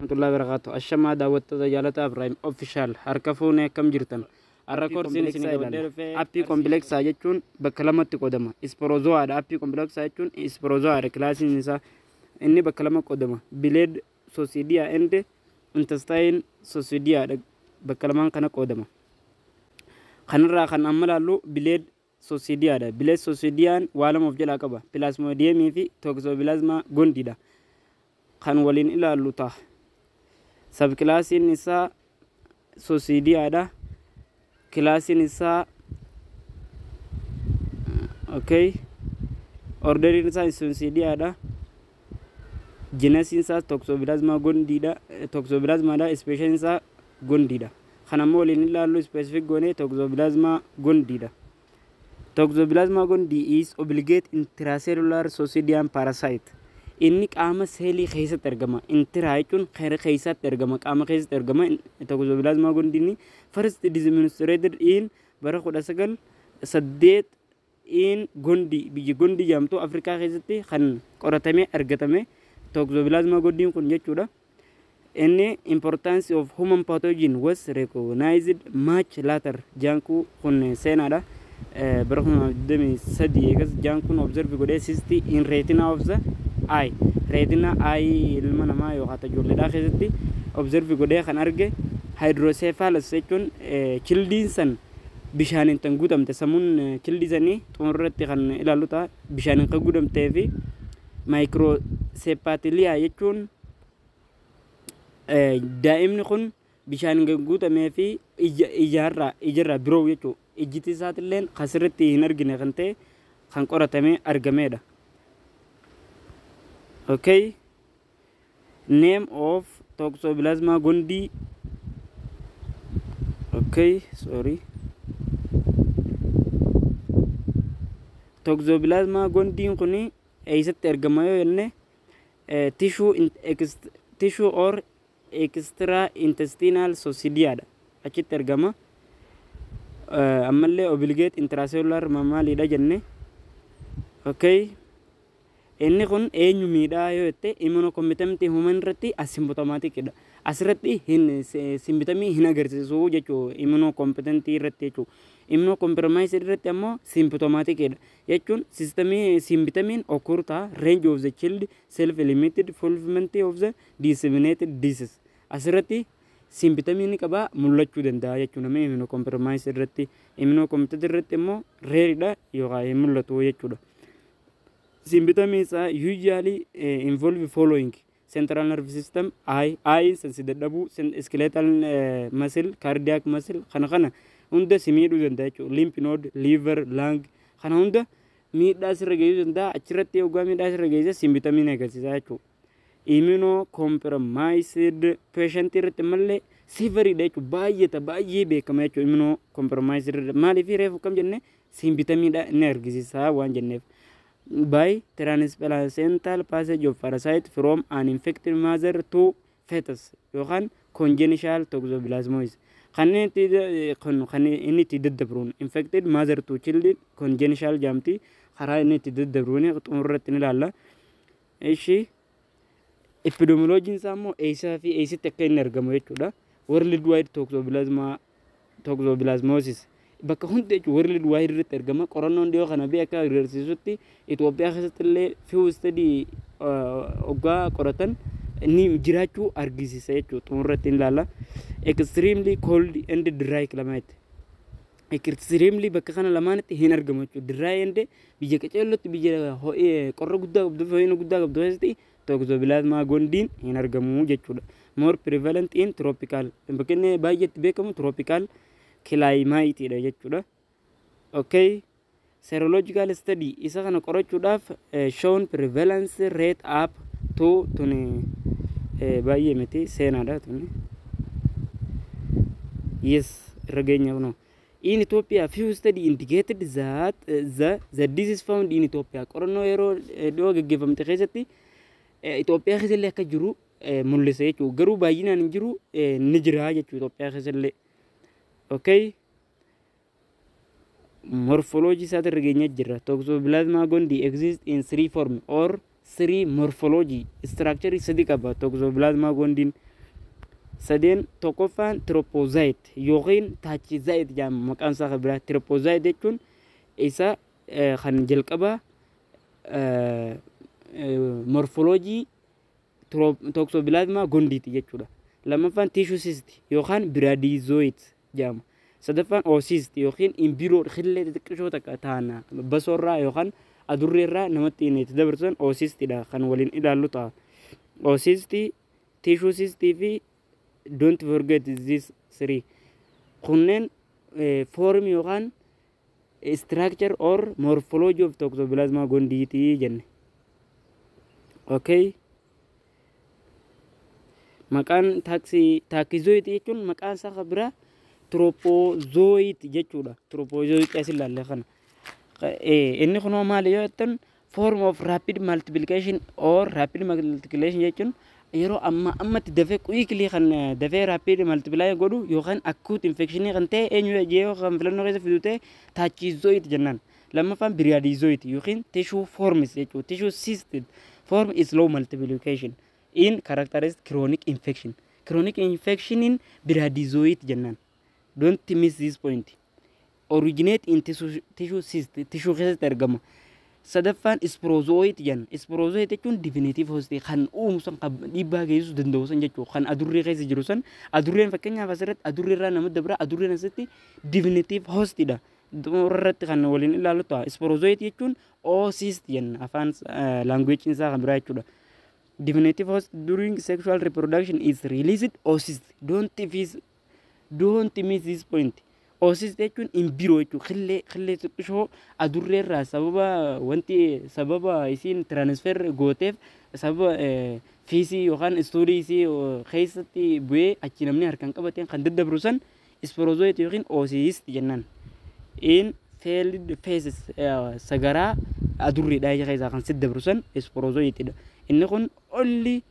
Warahmatullahi wabarakatuh. Ashamaa daawwattoota jaalata Ibrahim Official, harka fuunee, akkam jirtan? Har'a koorsiin isin qabadhee dhufe Apicomplexa jechuun bakka lamatti qoodama. Sporozoaadha. Apicomplexa jechuun sporozoaadha. Classiin isaa inni bakka lama qoodama. Blood coccidia and intestine coccidiaadha. Bakka lamaan kana qoodama. Kanarraa kan amma ilaallu blood coccidiaadha. Blood coccidiaan waa lama of jalaa qaba. Plasmodiumii fi Toxoplasma gondiidha. Kan waliin ilaallu ta'a. Subclassiin isaa coccidiaadha. Classiin isaa, okay. Orderiin isaa coccidiaadha. Genusiin isaa Toxoplasma gondiidha. Toxoplasmaadha. Speciesiin isaa gondiidha. Kan ammoo waliin ilaallu specific goonee Toxoplasma gondiidha. Toxoplasma gondii is obligate intracellular coccidian parasite. Inni qaama seelii keessatti argama. Intra jechuun keessatti argama. Qaama keessatti argama. Toxoplasma gondiin first demonstrated in bara 1908 in Gondi, biyya Gondi jedhamtu Afrikaa keessatti kan qoratamee argatame Toxoplasma gondiin kun jechuudha. Inni importance of human pathogen was recognized much later. Jaankuu kun seenaadha. Bara 2023 eegas jaan kun observe godhee cyst in retina of the eye. Retina eye ilma namaa yookaan ijoolleedhaa keessatti observe godhee kan arge. Hydrocephalus jechuun childiin san bishaaniin kan guutamte, sammuun childii sanii xumurratti kan ilaallu ta'a, bishaaniin kan guutamtee fi microcephaly jechuun daa'imni kun bishaaniin kan guutamee fi ija ijarraa biroo jechuudha. Ijjiti isaatillee kasirratti hin argine kan ta'e kan qoratamee argamedha. Okay. Name of Toxoplasma gondii. Okay, sorry. Toxoplasma gondiin kun eessatti argama yoo jenne, tissue or extra intestinal coccidiaadha. Achitti argama. Ammallee obligate intracellular mammaliidha jenne. Okay. Inni kun eenyu miidhaa yoo jette, immunocompetent human irratti asymptomaticidha. Asirratti hin symptomii hin agarsiisu jechuu immunocompetent irratti jechuu. Immunocompromised irratti ammoo symptomaticidha. Jechuun systemii symptomiin occur ta'a range of the child self limited fulfillment of the disseminated disease. Asirratti symptomii ni qaba, mul'achuu danda'a jechuudha namni immunocompromised irratti. Immunocompetent irratti immoo rareidha yookaan hin mul'atu jechuudha. Symptoms isaa usually involve following: central nervous system, eye sensi dadhabuu, skeletal muscle, cardiac muscle, kana hunda si miidhuu danda'a jechuudha. Lymph node, liver, lung kana hunda miidhaa sirra geessisuu danda'a. Achirratti yoggaa miidhaa sirra geessise symptomiin agarsiisa jechuudha. Immunocompromised patient irratti mallee severeidha jechuudha. Baay'ata baay'ee beekama jechuudha immunocompromised irratti. Maaliif? Reefu kam jenne, symptomiidha inni argisiisa waan jenneef. By transplacental passage of parasite from an infected mother to fetus yookaan congenital toxoplasmosis. Kanneen itti kan inni itti daddabruun infected mother to child congenital jaamti, karaa inni itti daddabruun xumurratti ni ilaalla. Ishi epidemioloojiin isaa immoo eessaa fi eessatti akka inni argamu jechuudha. World wide toxoplasmosis bakka hundi jechuudha world wide irratti argama. Qorannoon dhiyoo kana bee akka agarsiisutti Itoophiyaa keessatti illee few study hoggaa qoratan ni jiraachuu argisiisa jechuudha. Xumurratti ni ilaalla. Extremely cold and dry climate. Extremely bakka kana lamaanitti hin argamu jechuudha. Dry and biyya qaceellotti, biyya qorra guddaa qabdu fi ho'ina guddaa qabdu keessatti Toxoplasma gondiin hin argamu jechuudha. More prevalent in tropical. Bakki inni baay'eetti beekamu tropical climateidha jechuudha. Okay. Serological study isa kana qorachuudhaaf shown prevalence rate up to tuni baay'ee miti, seenaadha tuni. Yes, irra geenya kunoo. In Ethiopia, few study indicated that the disease found in Ethiopia. Qorannoo yeroo dhiyoo gaggeeffamte keessatti Itoophiyaa keessallee akka jiru mul'isa jechuudha. Garuu baay'inaan hin jiru, ni jira jechuudha Itoophiyaa keessallee. Okay. Morphology isaati irra geenyee jirra. Toxoplasma gondii exist in three form or three morphology. Structure sadi qaba Toxoplasma gondiin. Sadeen tokkoffaan trophozoite yookiin tachyzoite jedhama maqaan isaa kan biraa. Trophozoite jechuun isa kan jalqaba morphology Toxoplasma gondiiti jechuudha. Lammaffaan tissue cyst yookaan bradyzoite jedhama. Sadaffaan oocyst yookiin embryo, killee xixiqqishoo takka ta'an basoorraa yookaan adurreerraa namatti itti dabarsan oocystidha kan waliin ilaallu ta'a. Oocyst, tissue cyst fi don't forget this three. Kunneen form yookaan structure or morphology of Toxoplasma gondiitii jenne. Okay. Maqaan tachyzoite jechuun maqaan isaa kan biraa trophozoite jechuudha. Trophozoite as ilaalle kana. Inni kunoo maali yoo jettan, form of rapid multiplication or rapid multiplication jechuun yeroo amma ammatti dafee quickly kan dafee rapid multiply godhu yookaan acute infection kan ta'e eenyu jee kan filannoo keessa fidu ta'e tachyzoite jennaan. Lammaffaan bradyzoite yookiin tissue forms jechuudha. Tissue cyst form is slow multiplication in characteristic chronic infection. Chronic infection in bradyzoite jennaan. Don't miss this point. Originate in tissue cyst, tissue keessatti argama. Sadaffaan sporozoite jenna. Sporozoite jechuun definitive host kan uumu san, kan dhiibbaa geessisuu danda'u san jechuudha. Kan adurree keessa jiru san, adurreen fakkeenyaaf asirratti adurree irraa nama dabra, adurreen asirratti definitive hostidha. Xumura irratti kan waliin ilaallu ta'a. Sporozoite jechuun oocyst jenna afaan languageiin isaa kan biraa jechuudha. Definitive host during sexual reproduction is released oocyst. Don't miss this point. Oocyst jechuun embryo jechuudha. Killee xiqqishoo adurreerraa sababa wanti sababa isiin transfer gooteef, sababa feces yookaan stoolii isii keessatti bu'ee achi namni harkaan qabateen kan daddabru san sporozoite yookiin oocyst jennaan. In felid feces, sagaraa adurreedhaa keessaa kan si dabru san sporozoitedha. Inni kun only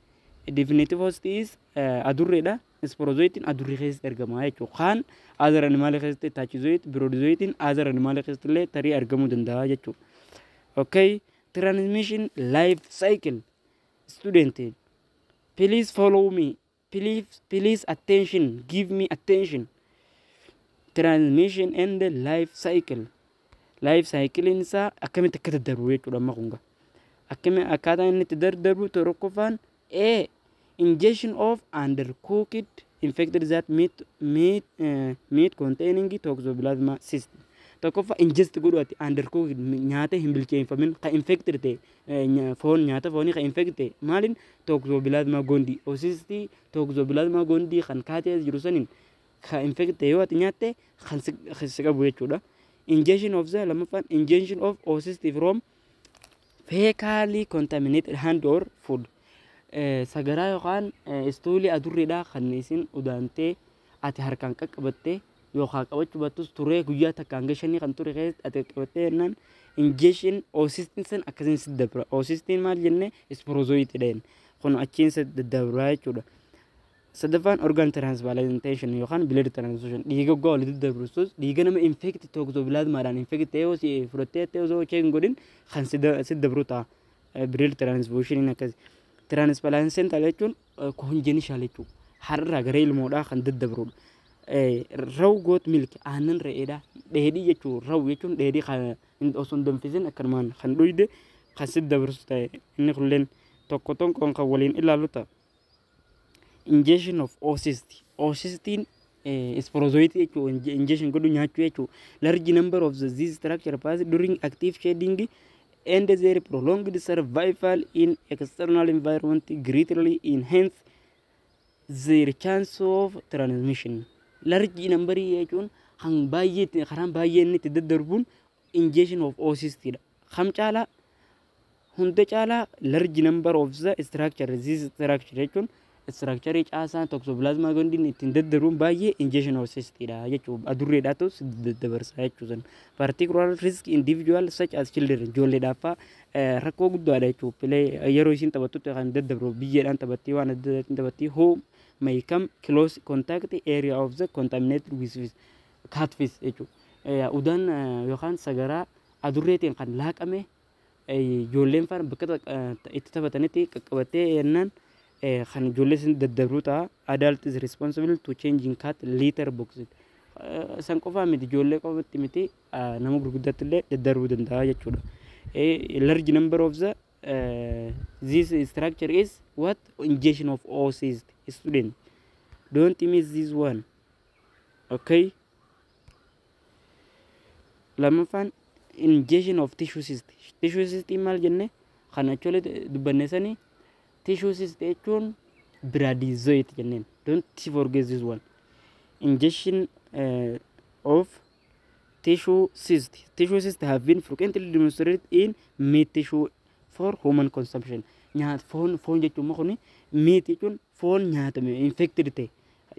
definitive host is adurreedha. Sporozoitiin adurree keessatti argama jechuudha. Kaan other animal keessatti, tachyzoite, bradyzoitiin other animal keessatti illee tarii argamuu danda'a jechuudha. Okay, transmission life cycle. Student, please follow me. Please, please attention. Give me attention. Transmission and life cycle. Life cycle isaa akkamitti akka daddarbu jechuudha amma kun akkami akkaataa inni itti daddarbu. Tokkoffaan A, ingestion of undercooked infected that meat containing toxoplasma cyst. Tokkoffaa ingest godhu ati undercooked nyaata hin bilcheeffamin kan infected ta'e, foon, nyaata foonii kan infected ta'e maaliin? Toxoplasma gondii oocyst, toxoplasma gondii kan kaatee jiru saniin kan infected ta'e yoo ati nyaatte kan si qabu jechuudha. Ingestion of the, lammaffaan ingestion of oocyst from fecally contaminated hand or food. Sagaraa yookaan stoolii adurreedhaa kan isin udaantee ati harkaan qaqqabattee yookaan qabachuu baattus turee guyyaa takka hanga 5 kan ture keessatti ati qaqqabattee jennaan ingestion oocystiin san akkasiin si dabra. Oocystiin maal jenne? Sporozoite dheen kun achiin si daddabraa jechuudha. Sadaffaan organ transplantation yookaan blood transfusion, dhiiga goggogaa walitti daddabarsus, dhiiga nama infect toxoplasmaadhaan infect ta'ee yoo si fudhattee ta'e osoo check hin godhin kan si dabru ta'a. Blood transfusion akkasi. Transplacental jechuun congenital jechuudha. Har'arraa gara ilmoodhaa kan daddabrudha. Raw goat milk, aannan re'eedhaa dheedhii jechuudha. Raw jechuun dheedhii kan osoo hin danfisin akkanumaan kan dhuyde kan si dabarsu ta'e inni kulleen tokko tokkoon kan waliin ilaallu ta'a. Ingestion of oocyst. Oocystiin sporozoite jechuudha. Ingestion godhu nyaachuu jechuudha. Large number of these structure pass during active shedding and their prolonged survival in external environment greatly enhance their chance of transmission. Large number jechuun kan baay'ee karaan baay'ee inni itti daddarbuun ingestion of oocyst dha. Kam caalaa? Hunda caalaa large number of the structure, this structure jechuun structure caasaa toxoplasma gondiin ittiin daddarbuun baay'ee ingestion of oocyst dha jechuudha. Adurreedhaatu daddabarsa jechuudha. Particular risk individual such as children, ijoolleedhaaf rakkoo guddaadha jechuudha. Play, yeroo isiin taphattutti kan daddabru biyyeedhaan taphattii, waan adda addaatiin taphattii, who may come close contact area of the contaminated with cat feces jechuudha. Udaan yookaan sagaraa adurreetiin kan laaqame ijoolleen faana bakka itti taphatanitti qaqqabattee jennaan kan ijoollee sin daddabruu ta'a. Adult is responsible to changing cat litter box. San qofaa miti, ijoollee qofatti miti, nama gurguddaatti illee daddarbuu danda'a jechuudha. Large number of the this structure is what? Ingestion of oocyst. Student, don't miss this one. Okay. Lammaffaan ingestion of tissue cyst. Tissue cyst maal jenne? Kana jechuun dubbanne sanii, tissue cyst jechuun bradyzoite jenneen. Don't forget this one. Ingestion of tissue cyst. Tissue cyst have been frequently demonstrated in meat tissue for human consumption. Nyaata foon, foon jechuun immoo kuni meat jechuun foon nyaatame infected ta'e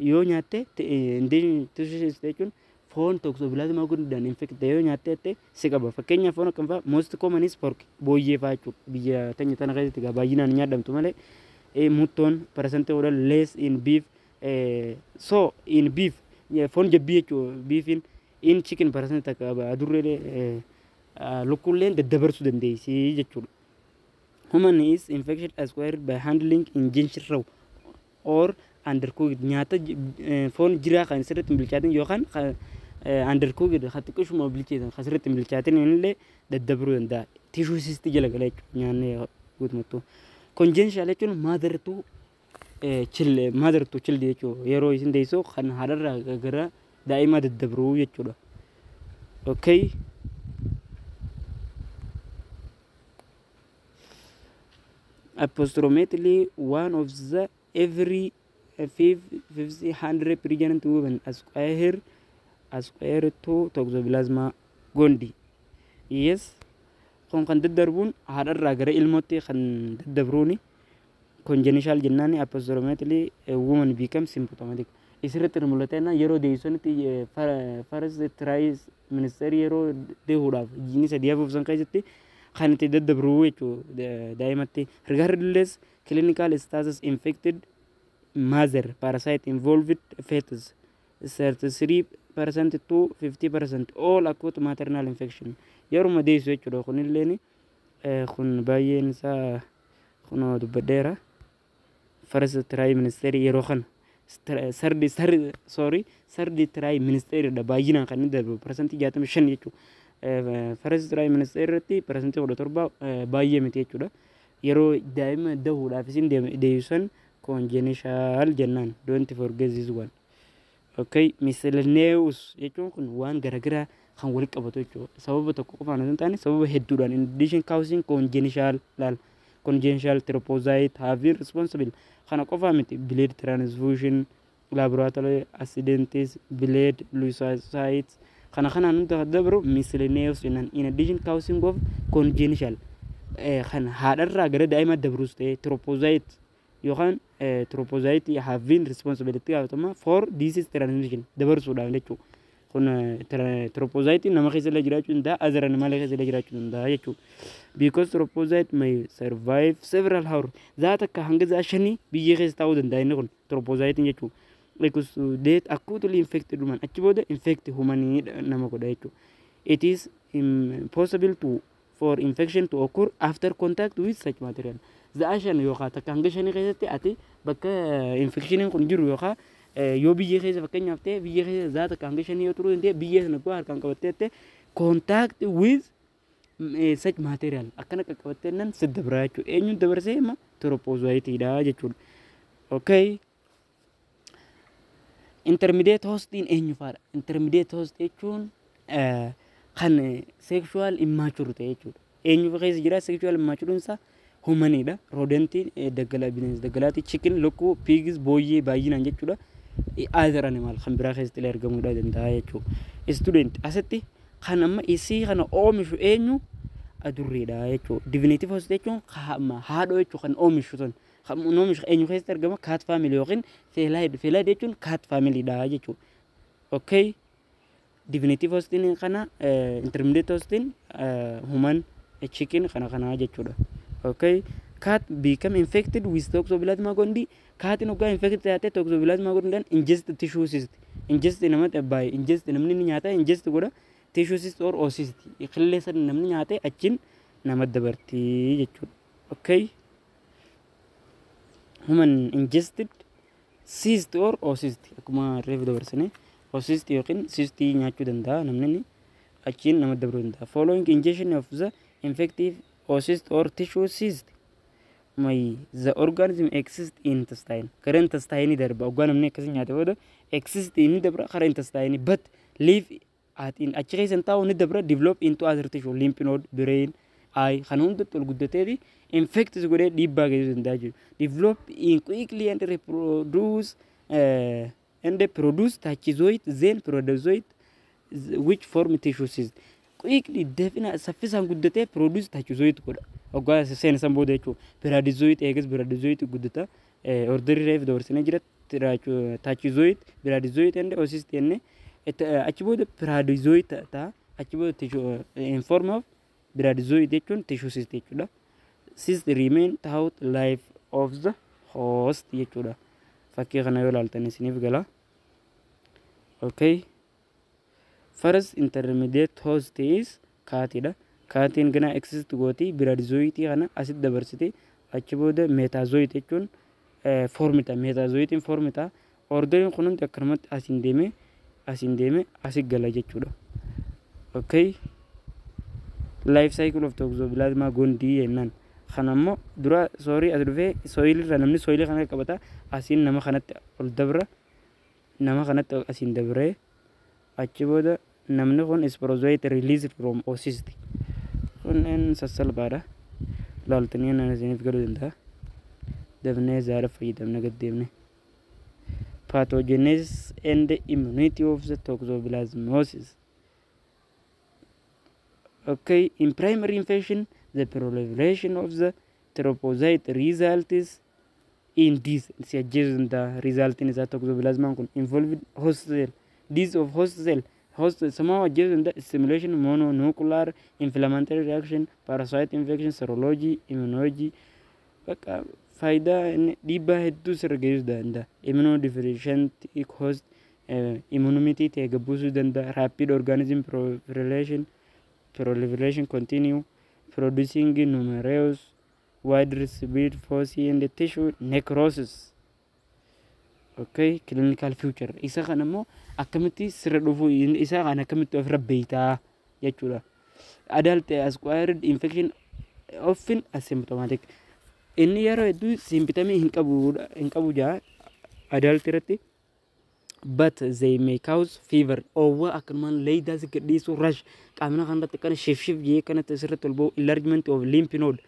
yoo nyaatte, tissue cyst jechuun foon toxoplasma gondiidhaan infected ta'e yoo nyaatte ta'e si qaba. Fakkeenyaaf foon akkam fa'a? Most common is pork, booyyee fa'a jechuudha. Biyya teenya tana keessatti egaa baay'inaan nyaadhamtu malee mutton percentage kudhan, less in beef, so in beef, foon jabbii jechuudha beefiin, in chicken percent takka, adurree lukkuulleen daddabarsuu dandeessi jechuudha. Human is infection acquired by handling ingestion raw or undercooked, nyaata foon jiraa kan sirriitti hin bilchaatin yookaan undercooked kan xiqqishuma bilcheessan kan sirriitti hin bilchaatin illee daddabruu danda'a. Tissue cyst jala gala jechuudha nyaanni guutumattuu. Congenital jechuun mother to child, mother to child jechuudha, yeroo isin deessu kan haadharraa gara daa'imaa daddabruu jechuudha. Okay. Approximately one of the every 500 pregnant women acquire to toxoplasma gondii. Yes. Kun kan daddarbuun haadharraa gara ilmootti kan daddabruuni congenital jennaan. Approximately woman become symptomatic. Isirratti mul'ateenna yeroo deessonitti, first trimester, yeroo deehuudhaaf jiini sadii hafuuf san keessatti kan itti daddabru jechuudha daa'imatti. Regardless clinical status, infected mother parasite involved fetus 33% to 50% all acute maternal infection yeruma deessu jechuudha. Kunilleen kun baay'een isaa kunoo dubbadheera. First trimester yeroo kana, third, third, sorry, third trimester dha baay'inaan kan inni darbu, 65% jechuudha. First trimester irratti 17% baay'ee miti jechuudha. Yeroo daa'ima dahuudhaaf isin deessan congenital jennaan. Don't forget this one. Okay, miscellaneous jechuun kun waan garagaraa kan walitti qabatu jechuudha. Sababa tokko qofaan osoo hin taane sababa hedduudhaan. In addition causing congenital, laal, congenital trophozoite have been responsible. Kana qofaa miti, blood transfusion, laboratory accidents, blood leukocytes, kana kanaan hunda dabru miscellaneous jennaan. In addition causing of congenital, kan haadharraa gara daa'ima dabrus ta'e, trophozoite yookaan trophozoite have been responsibility gaafatama for disease transmission dabarsuudhaan jechuudha. Kun trophozoite nama keessa illee jiraachuu danda'a, other animal keessa illee jiraachuu danda'a jechuudha. Because trophozoite may survive several hours. Zaata akka hanga za'a 5 biyyee keessa taa'uu danda'a inni kun trophozoite jechuudha. Exudate acutely infected human, achi booda infect humanii nama godha jechuudha. It is impossible to for infection to occur after contact with such material. Za'a 5 yookaan 1 hanga 5 keessatti ati bakka infectioniin kun jiru yookaan yoo biyyee keessa fakkeenyaaf ta'e, biyyee keessa za'a 1 hanga 5 yoo turuu danda'e, biyyee sana koo harkaan qabattee ta'e, contact with such material akkana qaqqabattee nan si dabraa jechuudha. Eenyuun dabarsee? Hima trophozoiteidha jechuudha. Okay. Intermediate hostiin eenyu faadha? Intermediate host jechuun kan sexual immature ta'e jechuudha. Eenyu keessa jira sexual immature isaa? Humanidha. Rodentiin daggala, bineensa daggalaati. Chicken, lukkuu, pigs, booyyee baay'inaan jechuudha. Other animal kan biraa keessatti illee argamuudha danda'a jechuudha. Student, asitti kan amma isii kana oomishu eenyu? Adurreedha jechuudha. Definitive host jechuun haadhoo jechuudha, kan oomishu sun. Kan oomishu eenyu keessatti argama? Cat family yookiin felid. Felid jechuun cat family dha jechuudha. Okay. Definitive hostiin kana, intermediate hostiin human, chicken, kana kana jechuudha. Okay. Cat become infected with toxoplasma gondii. Catiin hoggaa infected taate toxoplasma gondiidhaan ingest tissue cyst. Ingest nama by ingest, namni ni nyaata, ingest godha tissue cyst or oocyst. Qillee san namni nyaate achiin nama dabartii jechuudha. Okay. Human ingested Cyst or oocyst, akkuma reefu dabarsine, oocyst yookiin cystii nyaachuu danda'a namni, inni achiin nama dabruu danda'a. Following ingestion of the infective oocyst or tissue cyst may the organism exist in intestine. Gara intestine darba. Oggaa namni akkasii nyaate booda exist inni dabra kara intestine, but live at in achi keessa hin taa'u, ni dabra, develop into other tissue, lymph node, brain, eye, kan hundatti ol guddateeti infect godhee dhiibbaa geessisuu danda'a jechuudha. Develop in quickly and reproduce and produce tachyzoite, then bradyzoite, which form tissue cyst. Quickly, dafina saffisaan guddatee produce tachyzoite godha. Hoggaa seena san booda jechuudha. Bradyzoite, eegas bradyzoite guddata. Orderii reef dabarsinee jira. Tachyzoite, bradyzoite and oocyst jennee achi booda bradyzoite ta'a. Achi booda tissue in form of bradyzoite jechuun tissue cyst jechuudha. Cyst remain throughout life of the host jechuudha. Fakkii kana yoo ilaaltan isiniif gala. Okay. First intermediate host is catiidha. Catiin gana exist gooti, bradyzoitii kana asitti dabarsite, achi booda metazoite jechuun formita, metazoitiin formita. Orderiin kun hundi akkanumatti asiin deeme, asiin deeme, asi gala jechuudha. Okay. Life cycle of Toxoplasma gondii jennaan. Kana immoo dura, sorry, as dhufee soil irra namni soilii kana qabata, asiin nama kanatti ol dabra, nama kanatti asiin dabree, achi booda namni kun sporozoite release from oocyst. Kunneen sassalphaadha. Laaltanii nan isiniif galuu danda'a. Dafnee zaara fayyadamne gad deemne. Pathogenesis and immunity of the toxoplasmosis. Okay, in primary infection, the proliferation of the trophozoite results in this, si ajjeesuu danda'a. Resultiin isaa toxoplasmaan kun involved host cell, disease of host cell, host somehow ajjeesuu danda'a. Stimulation mononuclear inflammatory reaction, parasite infection, serology, immunology, bakka faayidaa inni dhiibbaa hedduu sirra geessisuu danda'a. Immunodeficient host immunity ta'e gabbisuu danda'a. Rapid organism proliferation continue producing numerous widespread foci and tissue necrosis. Okay, clinical feature isa kana immoo akkamitti sirra dhufuu isa kana akkamitti ofirra beeytaa jechuudha. Adult acquired infection often asymptomatic. Inni yeroo hedduu symptomii hin qabu jaa adult irratti, but they may cause fever, oowwa akkanumaan leeydaa si gadhiisuu, rash, qaamna kanarratti akkana shif shif jee kanatti asirratti ol ba'u, enlargement of lymph node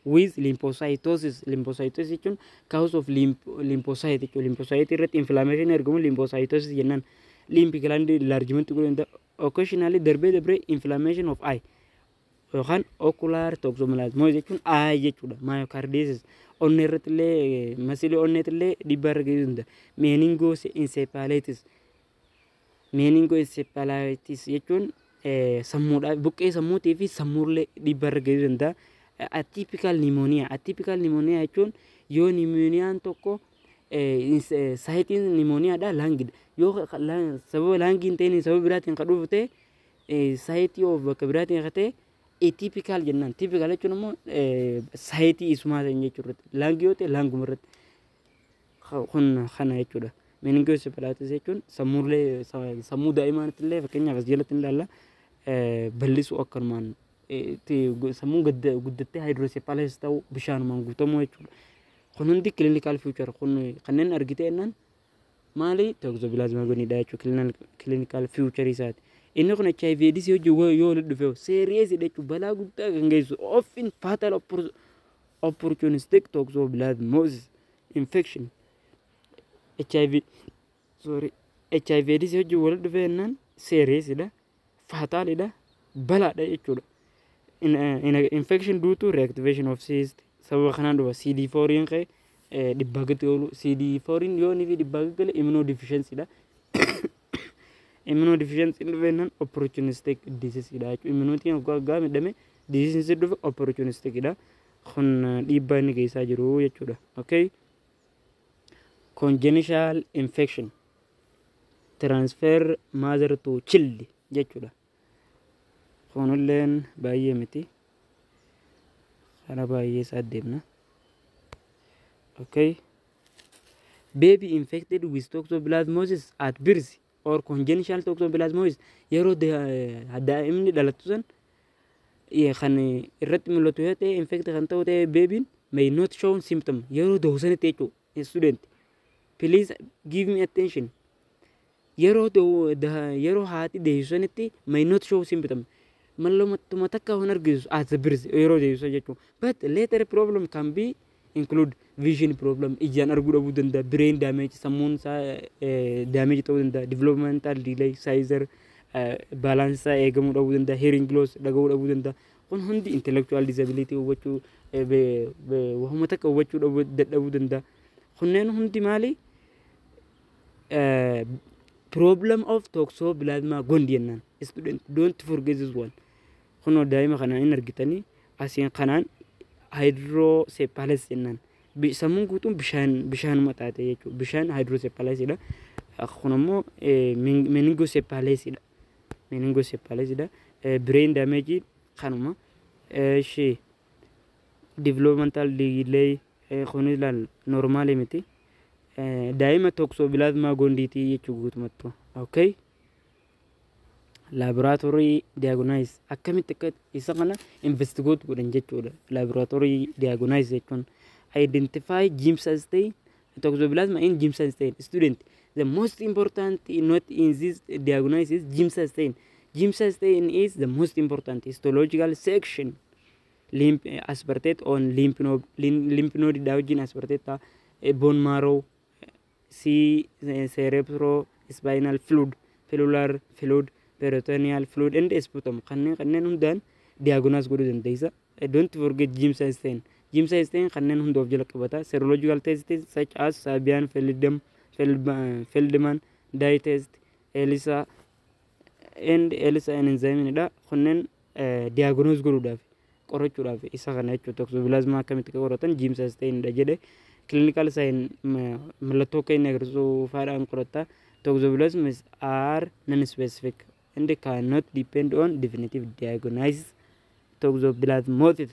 with lymphocytosis. Lymphocytosis jechuun cause of lymphocyte jechuudha. Lymphocyte irratti inflammation argamu lymphocytosis jennaan. Lymph gland enlargement godhuu danda'a. Occasionally, darbee darbee, inflammation of eye yookaan ocular toxoplasmosis jechuun eye jechuudha. Myocarditis, onnee irratti illee, muscleii onneetti illee dhiibbaa irra geessisuu danda'a. Meningoencephalitis jechuun sammuudha, buqqee sammuutii fi sammuullee dhiibbaa irra geessisuu danda'a. Atypical pneumonia. Atypical pneumonia jechuun yoo pneumoniaan tokko siteiin pneumoniaadha lungidha. Yoo sababa lungii hin ta'in sababa biraatiin kan dhufu ta'e, siteii of bakka biraatiin kan ta'e atypical jennaan. Typical jechuun immoo siteii isumaa ta'in jechuudha. Lungii yoo ta'e lunguma irratti. Kun kana jechuudha. Meningoencephalitis jechuun sammuullee, sammuu daa'imaanitti illee, fakkeenyaaf as jalatti ilaalla, bal'isuu, akkanumaan sammuu guddattee hydrocephalus ta'uu, bishaanumaan guutamuu jechuudha. Kun hundi clinical feature kun kanneen argite jennaan maali, toxoplasma gondiidha jechuudha clinical feature isaati. Inni kun HIV AIDS hojii yoo walitti dhufe serious jechuudha, balaa guddaa kan geessisu, often fatal opportunistic toxoplasmosis infection. HIV, sorry, HIV AIDS hojii walitti dhufe jennaan seriousidha, fatalidha, balaadha jechuudha. Infection due to reactivation of cyst, sababa kanaan dhufa. CD4 ka'e dhibbaa gadi oolu, CD4 yoo inni fi dhibbaa gadi gale immunodeficiency dha. Immunodeficiency dhufe jennaan opportunistic disease dha jechuudha. Immunity waggaa miidhame disease dhufe opportunistic dha. Kun dhiibbaa inni geessaa jiru jechuudha. Okay. Congenital infection transfer mother to child jechuudha. Kunilleen baay'ee miti. Kana baay'ee isaa deemna. Okay. Baby infected with toxoplasmosis at birth or congenital toxoplasmosis, yeroo daa'imni dhalattu san kan irratti mul'atu yoo ta'e, infect kan ta'u ta'e, babyn may not show symptom yeroo da'u sanitti jechuudha. Student, please give me attention. Yeroo yeroo haati deessu sanitti may not show symptom, mallattuma takka hin argisu at the birth, yeroo deessu jechuudha. But later problem can be include vision problem, ijaan arguu dhabuu danda'a, brain damage, sammuun isaa damage ta'uu danda'a, developmental delay, seizure, balance isaa eegamuu dhabuu danda'a, hearing loss, dhaga'uu dhabuu danda'a. Kun hundi intellectual disability, hubachuu wahuma takka hubachuu dadhabuu danda'a. Kunneen hundi maali? Problem of toxoplasma gondii jennaan. Student, don't forget this one. Kunoo daa'ima kana hin argitanii, asiin kanaan hydrocephalus jennaan. Sammuun guutuun bishaan bishaanuma taate jechuudha. Bishaan hydrocephalusidha. Kun ammoo meningocephalisidha. Meningocephalisidha. Brain damage kanuma. Ishee developmental delay kun ilaal normal miti. Daa'ima toxoplasma gondiitii jechuu guutumattu. Okay. Laboratory diagnosis, akkamitti akka isa kana investigate godhan jechuudha. Laboratory diagnosis jechuun identify Giemsa stain, toxoplasma in Giemsa stain. Student, the most important note in this diagnosis, Giemsa stain. Giemsa stain is the most important histological section. Lymph aspirate on lymph node, lymph node dha wajjin aspirate, bone marrow, C cerebro spinal fluid, pleural fluid, peritoneal fluid and sputum, kanneen hundaan diagnose godhuu dandeessa. Don't forget Giemsa stain. Giemsa stain kanneen hunda of jala qabata. Serological tests such as Sabin Feldman dye test, ELISA and ELISA enzyme dha. Kunneen diagnose godhuudhaaf, qorachuudhaaf isa kana jechuudha. Toxoplasma akkamitti akka qoratan Giemsa stain dha jedhe. Clinical sign, mallattoo akka inni agarsiisu faadhaan qoratta. Toxoplasmas are non-specific and cannot depend on definitive diagnosis. Toxoplasmosis,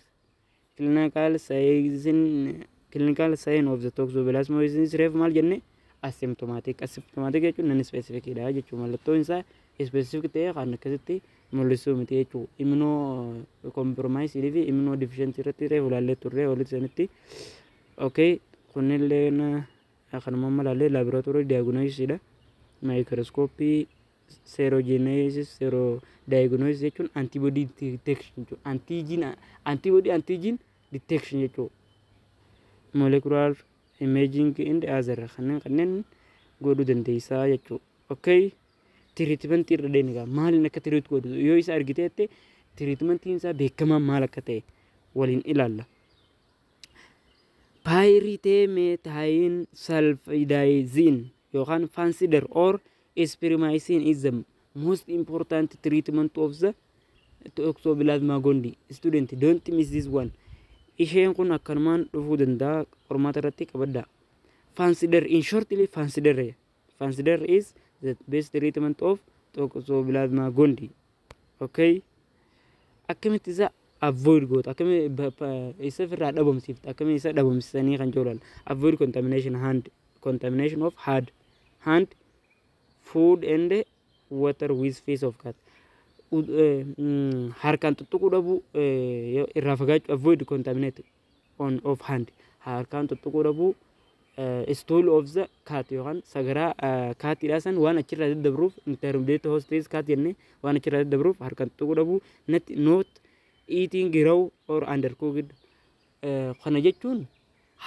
clinical sign of the toxoplasmosis reef maal jenne? Asymptomatic. Asymptomatic jechuun non specific dha jechuudha. Mallattoon isaa specific ta'e kan akkasitti mul'isuu miti jechuudha. Immunocompromise fi immunodeficiency irratti reef ilaallee turre walitti sanitti. Okay, kunnilleen kanuma amma ilaallee laboratory diagnosis dha. Microscopy, serogenesis, sero diagnosis jechuun antibody detection jechuudha. Antigen, antibody, antigen detection jechuudha. Molecular imaging and other kanneen godhuu dandeessaa jechuudha. Okay, treatment irra deeni gaa, maaliin akka treat godhu yoo isa argiteette, treatmentiin isaa beekamaan maal akka ta'e waliin ilaalla. Pyrimethamine sulfadiazine yookaan Fansidar or spiramycin is the most important treatment of the toxoplasma gondii. Student, don't miss this one. Isheen kun akkanumaan dhufuu danda'a, qormaata irratti qabaddaa. Fansidar, in shortly, Fansidar. Fansidar is the best treatment of toxoplasma gondii. Okay. Akkamitti isa avoid goota, akkamitti isa ofirraa dhabamsiifta, akkamitti isa dhabamsiisanii kan jiru. Avoid contamination hand, contamination of hand, food and water with feces of cat. Harkaan tuttuquu dhabuu, irraa fagaachuu, avoid contaminate on of hand, harkaan tuttuquu dhabuu, stool of the cat yookaan sagaraa catiidhaa san waan achirraa daddabruuf, intermediate host cat jennee, waan achirraa daddabruuf harkaan tuttuquu dhabuu, not eating raw or undercooked. Kana jechuun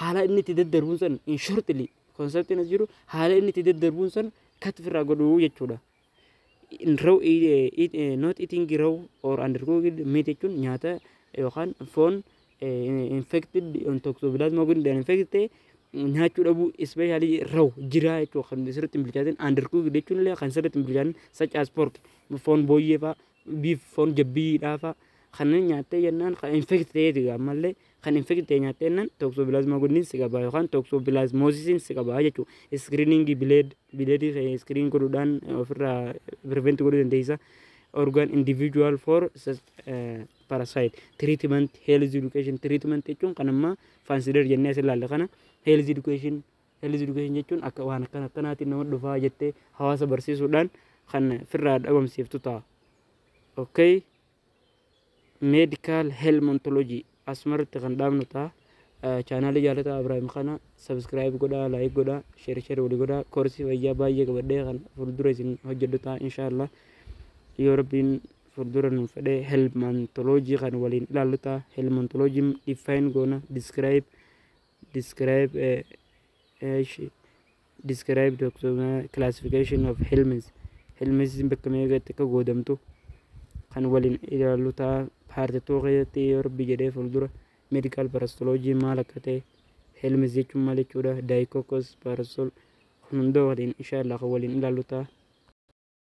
haala inni itti daddarbuun san, in shortly conceptiin as jiru, haala inni itti daddarbuun san cut ofirraa godhuu jechuudha. Raw, not eating raw or undercooked meat jechuun nyaata yookaan foon infected on toxoplasma gondii infected ta'e nyaachuu dhabuu, especially raw, jiraa jechuudha, kan sirriitti hin bilchaatin, undercooked jechuun illee kan sirriitti hin bilchaatin, such as pork, foon booyyee fa'a, beef, foon jabbiidhaa fa'a kanneen nyaattee jennaan, kan infect ta'eeti ammallee, kan infect ta'e nyaattee jennaan toxoplasma gondiin si qaba yookaan toxoplasmosisiin si qaba jechuudha. Screening blood screen godhuudhaan ofirraa prevent godhuu dandeessa. Organ individual for parasite treatment, health education. Treatment jechuun kan amma Fansidar jennee as ilaalle kana, health education. Health education jechuun akka waan akkana akkanaatiin nama dhufaa jettee hawaasa barsiisuudhaan kan firraa dhabamsiiftu ta'a. Okay. Medical helminthology asumarratti kan dhaabnu ta'a. Chaanaalii Jaalataa Ibraahim kana subscribe godhaa, like godhaa, share share walii godhaa. Koorsii fayyaa baay'ee qabadhee kan fuuldura isin hojjedhu ta'a, inshaallah. Yoo Rabbiin fuuldura nu fedhee, helminthology kan waliin ilaallu ta'a. Helminthology define goona, describe classification of helminths. Helminths bakka meeqatti akka qoodamtu kan waliin ilaallu ta'a. Part 2 keessatti, yoo Rabbi jedhee, fuuldura medical parasitology maal akka ta'e, helminths jechuun maal jechuudha, dicrocoelium parasol kun hunda waliin, inshaallah, kan waliin ilaallu ta'a.